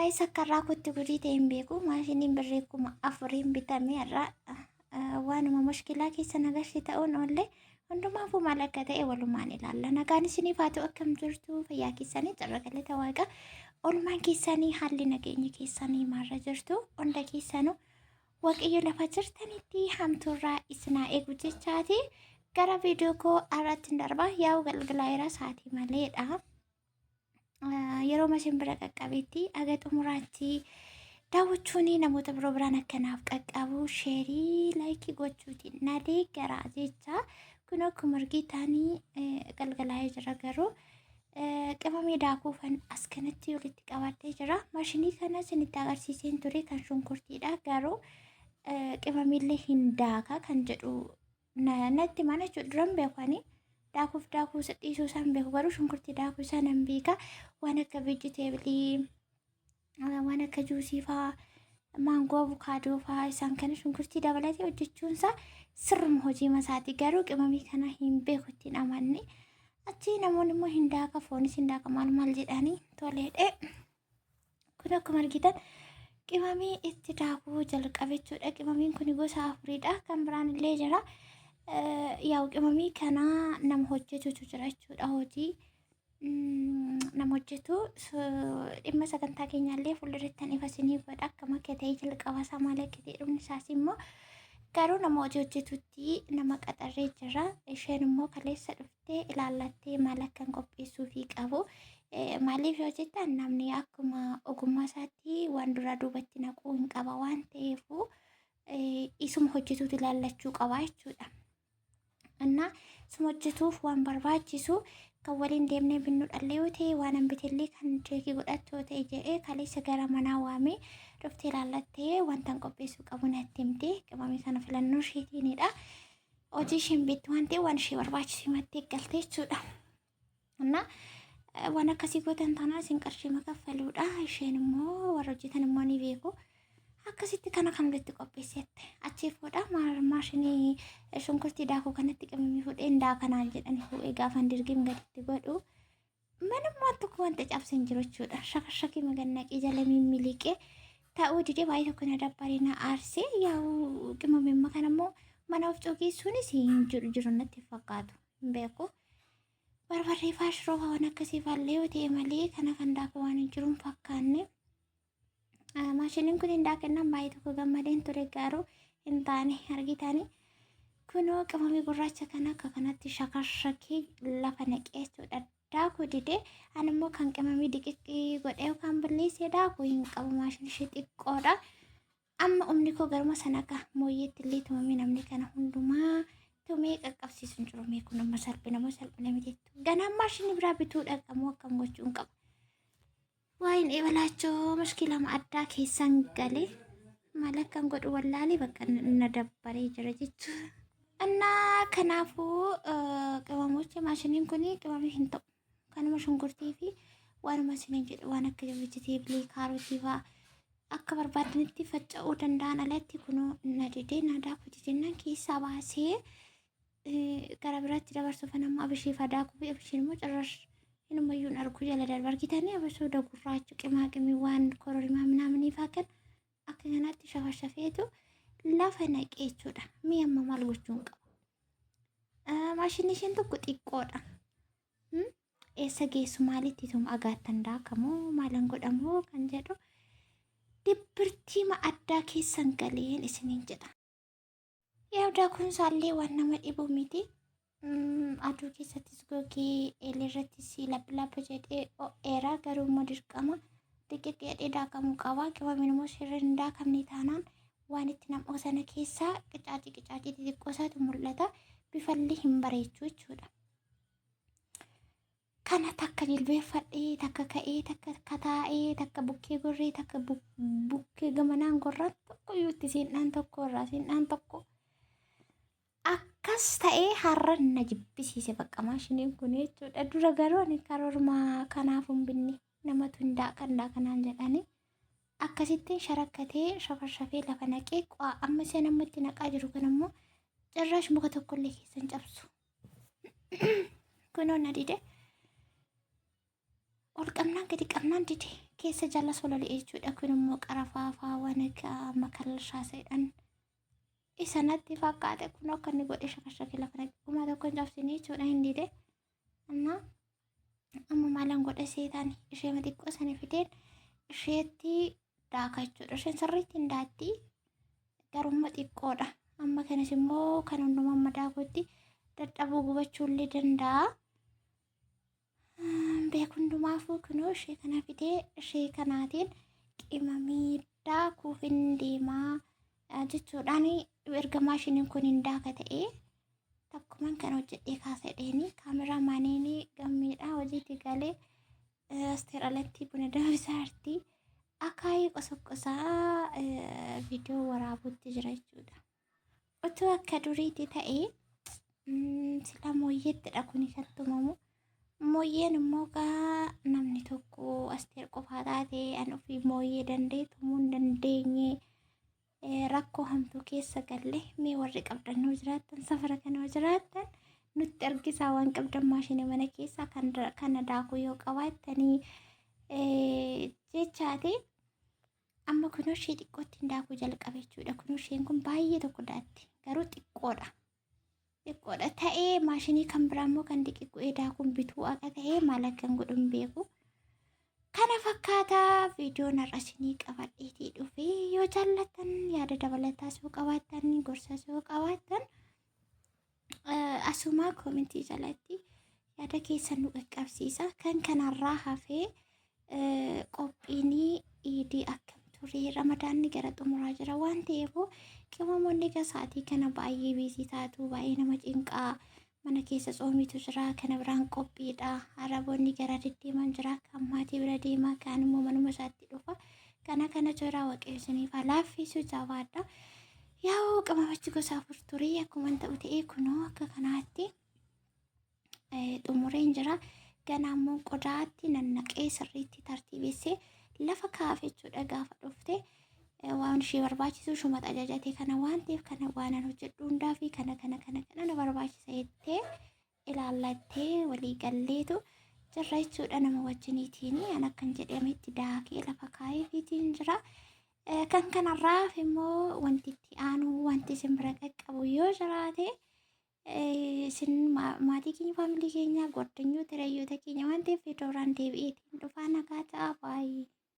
Gaayis akka irraa kootti gudii ta'e hin beeku. Maashiniin birrii 4000n bitame irraa waanuma mushkilaa keessa nagarsi ta'uun oolle hundumaafuu maal akka ta'e walumaan ilaalla. Nagaan isiniif haa ta'u, akkam jirtu, fayyaa keessanii, carra galata waaqa oolmaan keessanii, haalli nageenya keessanii maarra jirtu? Hunda keessanuu Waaqayyo lafa jirtanitti hamtuurraa isinaa eegu jechaati. Gara viidiyoo koo har'aatti hin darba, yaa'u galgalaa'eera, sa'aatii maleedha. Yeroo isin bira qaqqabetti aga xumuraatti daawwachuun namoota biroo biraan akkanaaf qaqqabu sheerii laayikii gochuutiin na deeggaraa jecha. Kun akkuma argitanii galgalaa'ee jira, garuu qimamii daakuufan as kanatti walitti qabadhee jira. Maashinii kana isinitti agarsiiseen ture, kan shunkurtiidha, garuu qimamiillee hin daaka kan jedhu natti mana jechuudha. Duran beekanii daakuuf daakuu dhiisuu isaan beeku, garuu shunkurtii daakuu isaa nan beeka. Waan akka veejiteebilii, waan akka juusii fa'aa, maangoo, avukaadoo fa'aa, isaan kana shunkurtii dabalatee hojjechuun isaa sirruma hojii masaati. Garuu qimamii kana hin beeku, ittiin amanne. Achi namoonni immoo hin daaka, foonis hin daaka, maal maal jedhanii toleedhe. Kun akkuma argitan qimamii itti daakuu jalqabe jechuudha. Qimamiin kun gosa afuridha. Kan biraan illee jira. Yaa'u qimamii kana nama hojjetutu jira jechuudha. Hojii nama hojjetu dhimma sagantaa keenyaallee fuulduratti ifa isinii godha. Akkam akka ta'e, jalqaba isaa maal akka ta'e, dhumni isaas immoo. Garuu nama hojii hojjetutti nama qaxarree jira. Isheen immoo kaleessa dhuftee ilaallattee maal akkan qopheessuufii qabu. Maaliif yoo jettan, namni akkuma ogummaa isaatti waan duraa duubatti naquu hin qaba waan ta'eefu isuma hojjetuutu ilaallachuu qaba jechuudha. Innaa isuma hojjetuuf waan barbaachisu kan waliin deemnee binnu dhallee yoo ta'e, waan an bitellee kan cheekii godhattu yoo ta'e jedhee kaleessa gara manaa waamee, dhuftee ilaallattee wanta an qopheessuu qabu natti himte. Qimamii kana filannoo isheetiinidha. Hojii isheen beektu waan ta'eef waan ishee barbaachisu himattee galte jechuudha. Innaa waan akkasii gootan taanaan isin qarshii kaffaluudha. Isheen immoo warra hojjetan immoo ni beeku. Akkasitti kana kan walitti qopheessette. Achii fuudha maashinii shunkurtii daakuu kanatti qimamii fuudheen daakanaan jedhani fuudhee gaafan dirgim gaditti godhu. Manum waan tokko wanta cabse hin jiru jechuudha. Shakashakii magannaqee jala mimmiliqee ta'uu didee baay'ee tokko na dabbaree na aarsee. Yaa'u qimamimma kana immoo mana of cogeessuunis hin jiru jiru natti fakkaatu, hin beeku. Barbarree faa, shiroo faa, waan akkasii faallee yoo ta'e malee kana kan daaku waan hin jiru hin fakkaanne. Maashiniin kun hin daakennaan baay'ee tokko gammadeen ture, garuu hin taane argitanii. Kunoo qimamii gurraacha kana akka kanatti shakashakii lafa naqee jechuudha. Daakuu didee, ani immoo kan qimamii diqiqqii godhee yookaan balleessee daakuu hin qabu, maashinii ishee xiqqoodha. Amma humni koo garuma sana akka mooyyeetti illee tumamee namni kana hundumaa tumee qaqqabsiisu hin jiru. Mee kun amma salphina moo salphina miti? Ganaan maashinii biraa bituu dhaqamoo akkam gochuu hin qabu? Waa'een ebalaachoo mushkilama addaa keessan galee maal akkan godhu wallaalee bakka na dabbaree jira jechuudha. Innaa kanaafuu qimamocha maashiniin kun qimamii hin ta'u. Kanuma shunkurtii fi waanuma isiniin jedhu, waan akka veejiteebilii, kaarotii fa'aa akka barbaadanitti faca'uu danda'an alatti kunoo na didee, na daakuu jennaan keessaa baasee gara biraatti dabarsuuf amma abishii faa daakuu fi abishiin immoo cirrash inumayyuu hin argu, jala darba argitanii. Abasooda gurraacha, qimaa qimii, waan kororimaa minaaminii faa kan akka kanaatti shafashafeetu lafa naqee jechuudha. Mi'a amma maal gochuun qaba? Maashinni isheen tokko xiqqoodha. Eessa geessu, maalitti tuma agaattan daakamoo, maalan godhamoo kan jedhu dibbirtiima addaa keessan galeen isiniin jedha. Yaa daakuun isaallee waan nama dhibu miti. Aduu keessattis gogee eelirrattis lappi jedhee ho'eera, garuu immoo dirqama diqiqqi jedhee daakamuu qaba. Qimamiin immoo sirriin hin daakamne taanaan waan itti nam'u sana keessaa qicaacii qicaacii xixiqqoo isaatu mul'ata. Bifallee hin bareechu jechuudha. Kana takka jilbeeffadhee, takka ka'ee, takka kataa'ee, takka bukkee gorree, takka bukkee gamanaan gorraan tokko iyyuu itti seennaan tokko irraa seennaan tokko. Akkas ta'ee har'a na jibbisiise bakka maashiniin kun jechuudha. Dura garuu ani karooruma kanaaf hin binne, namatu hin daakan daakanaan jedhanii akkasittiin sharakkatee shafashafee lafa naqee qo'a. Amma isheen amma itti naqaa jiru kan immoo cirraash muka tokkollee keessa hin cabsu. Kunoo na dide. Ol qabnaan gadi qabnaan dide. Keessa jala sololi'e jechuudha. Kun immoo qarafaa fa'aa waan akka makallashaa jedhan isa natti fakkaate kun akka inni godhe shakashake lafa naqe gumaa tokko hin cabsine jechuudha hin dide. Innaa amma maalan godhe seetaan ishee xiqqoo sana fideen isheetti daaka jechuudha. Isheen sirriitti hin daatti garumma xiqqoodha. Amma kanas immoo kan hundumaa amma daakutti dadhabuu gubachuu illee danda'a. Beeku hundumaafuu kunoo ishee kana fidee ishee kanaatiin qimamii daakuuf hin deemaa jechuudhaan erga maashiniin kun hin daaka ta'ee takkuman kan hojjedhee kaasadheeni kaameraa maaniin gammiidha hojiitti galee asteer alatti buna danfisaa jirti. Akaayii qosoqosaa viidiyoo waraabuutti jira jechuudha. Utuu akka duriitti ta'ee sila mooyyeettidha kuni kan tumamu. Mooyyeen immoo gaa namni tokko asteer qofaa taate an ofii mooyyee danda'e tumuu hin dandeenye rakkoo hamtuu keessa galle mee warri qabdan nuu jiraattan safara kana yoo jiraattan nutti argisaa waan qabdan maashina mana keessaa kana daakuu yoo qabaattanii jechaati. Amma kunoo ishee xiqqootti hin daakuu jalqabe jechuudha. Kunoo isheen kun baay'ee tokko daatti garuu xiqqoodha. Xiqqoodha ta'ee maashinii kan biraa immoo kan diqiqqo'ee daakuun bituu akka ta'ee maal akkan godhu hin beeku. Kana fakkaata viidiyoon har'a isinii qabadheetii dhufe yoo jaallattan yaada dabalataas yoo qabaattan gorsas yoo qabaattan asumaa koomentii jalatti yaada keessan nu qaqqabsiisa. Kan kanarraa hafee qophiin iidii akkam ture ramadaanni gara xumuraa jira waan ta'eef qimamoonni egaa sa'aatii kana baay'ee biizii taatu baay'ee nama cinqaa mana keessa tsoomiitu jira kana biraan qophiidha araboonni gara deddeeman jira kan maatii bira deema kaan immoo manuma isaatti dhufa kana kana jira waaqayyo isiniif haa laaffisu jabaadha yaa'u qimamachi gosa afur ture akkuma ta'u ta'ee kunoo akka kanaatti xumureen jira. Ganaa immoo qodaatti nannaqee sirriitti tartiibessee lafa kaa'aaf jechuudha gaafa dhufte waan ishee barbaachisu shumata ajajate kana waan ta'eef kana waan an hojjedhu hundaa fi kana kana kana kana na barbaachisa jettee ilaallattee walii galleetu jirra jechuudha nama wajjiniitiin an akkan jedhametti daakee lafa kaa'eefiitiin jira. Kan kanarraaf immoo wanti itti aanu wanti isin bira qaqqabu yoo jiraate isin maatii keenya faamilii keenya gordinyoota hiriyyoota keenya waan ta'eef iddoo biraan deebi'eetiin dhufaa nagaa ta'a baay'ee.